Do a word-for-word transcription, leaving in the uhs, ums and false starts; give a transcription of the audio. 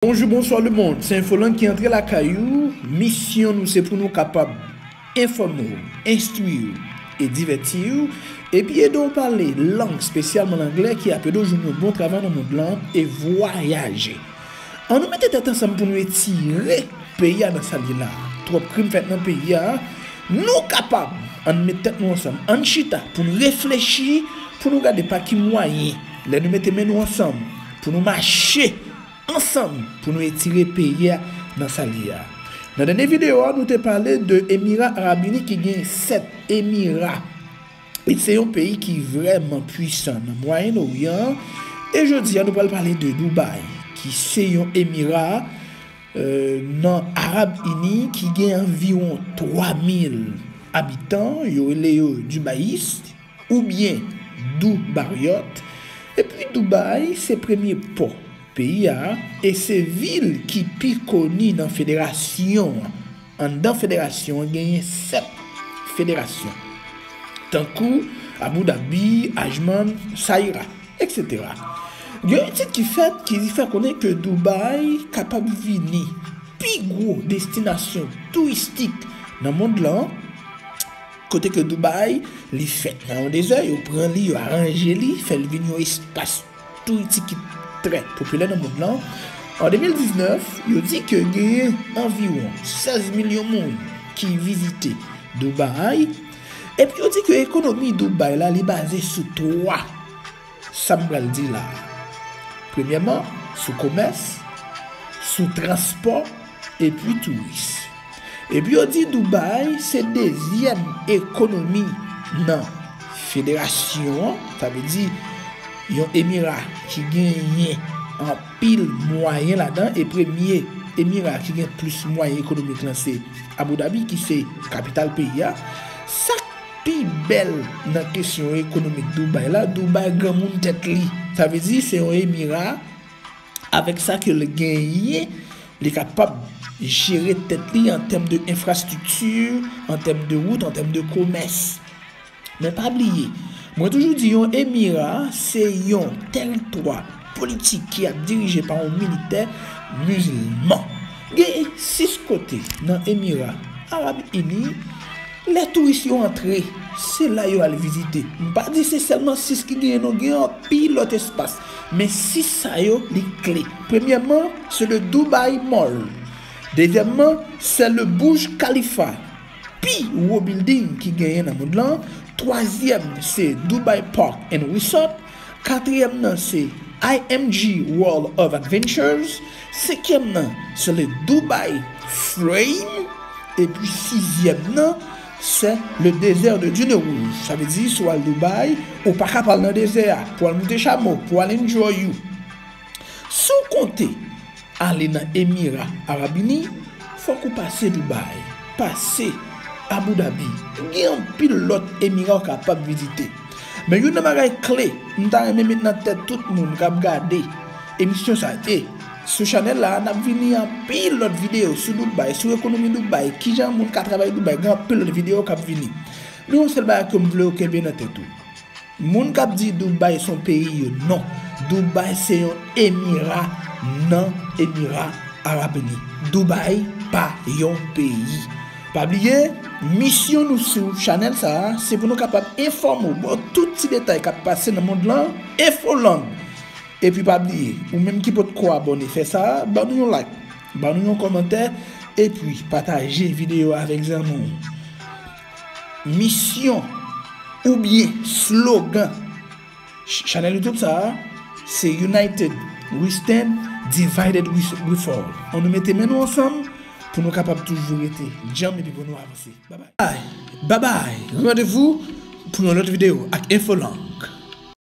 Bonjou, bonswa lemonn, se Enfolang ki antre lakay ou. Misyon nou se pou nou kapab enfòme w, enstwi w e divèti w, epi ede w pale lang, espesyalman anglè, ki ap ede w jwenn yon bon travay nan mond lan e vwayaje. Ann nou mete tèt ansanm pou nou retire peyi a nan sa l ye la. Twòp krim fèt nan peyi a. Nou kapab, ann met tèt nou ansanm, ann chita pou n reflechi, pou nou gade pa ki mwayen, lè nou mete men nou ansanm, pou nou mache ansanm pou nou retire peyi a nan sa l ye a. Nan dènye videyo a, nou te pale de Emira Arab Ini ki gen sèt emira. E se yon peyi ki vrèman pwisan nan Mwayen Oryan an. E jodi a, nou pral pale de Dubai, ki se yon emira, euh, nan Arab Ini ki gen anviwon twa mil abitan. Yo rele yo Dubaïs oubyen Dubariyot. Epi Dubai se premye pò peyi a e se vil ki pi koni nan federasyon an. Anndan federasyon an genyen sèt federasyon, tankou Abu Dhabi, Ajman, Saira, etsetera. Gen yon etid ki fèt ki fè konnen ke Dubai kapab vini pi gwo destinasyon touristik nan mond lan, kote ke Dubai, li fèt nan yon dezè, yo pran li, yo aranje li, fè l vin yon espas touristik ki trè popilè nan mond lan. An de mil diznèf, yo di ke genyen anviwon sèz milyon moun ki vizite Dubai, epi yo di ke ekonomi Dubai la, li baze sou twa, sa m pral di la a. Premyèman, sou komès, sou transpò, epi touris. Epi yo di Dubai se dezyèm ekonomi nan federasyon an, sa vle di yon emira ki genyen anpil mwayen ladan, e premye emira ki gen plis mwayen ekonomik lan se Abu Dhabi, ki se kapital peyi a. Sa k pi bèl nan kesyon ekonomik Dubai la, Dubai granmoun tèt li. Sa vle di se yon emira, avèk sa ke l genyen, li kapab jere tèt li an tèm de enfrastrikti, an tèm de wout, an tèm de komès. Men pa bliye, mwen toujou di yon emira se yon tèritwa politik ki ap dirije pa yon militè mizilman. Gen sis kote nan Emira Arab Ini, lè touris yo antre, se la yo al vizite. M pa di se sèlman sis ki genyen non, gen anpil lòt espas. Men sis sa yo, li kle. Premyèman, se le Dubai Mall. Dezyèmman, se le Burj Khalifa, pi wo bilding ki genyen nan mond lan. Twazyèm, se Dubai Park and Resort. Katriyèm nan, se I M G World of Adventures. Senkyèm nan, se le Dubai Frame. Epi sizyèm nan, se le désert de Dune Rouge. Sa vle di, si w al Dubai, ou pa ka pa al nan dezè a, pou al moute chamo, pou al enjoy ou. Si w konte ale nan Emira Arab Ini, fòk ou pase Dubai, pase Abu Dhabi. Gen anpil lòt emira w kapab vizite. Men youn nan bagay kle m ta renmen met nan tèt tout moun k ap gade emisyon sa a, e sou chanèl la a, n ap vini anpil lòt videyo sou Dubai, sou ekonomi Dubai, kijan moun ka travay Dubai, gen anpil lòt videyo k ap vini. Men yon sèl bagay ke m vle w kenbe nan tèt ou. Moun k ap di Dubai se yon peyi, yo non. Dubai se yon emira nan Emira Arab Ini. Dubai pa yon peyi. Pa bliye, misyon nou sou chanèl sa a, se pou nou kapab enfòme w, ba w tout ti detay k ap pase nan mond lan, Enfolang. Epi pa bliye, ou menm ki potko abòne, fè sa, ban nou yon like, ban nou yon kòmantè, epi pataje videyo a avèk zanmi w. Misyon oubyen slogan ch-, chanèl YouTube sa a, se United We Stand, Divided We, We Fall. Ann nou mete men nou ansanm pou nou kapab toujou rete djanm epi pou nou avanse. Babay, babay, randevou pou yon lòt videyo ak Enfolang.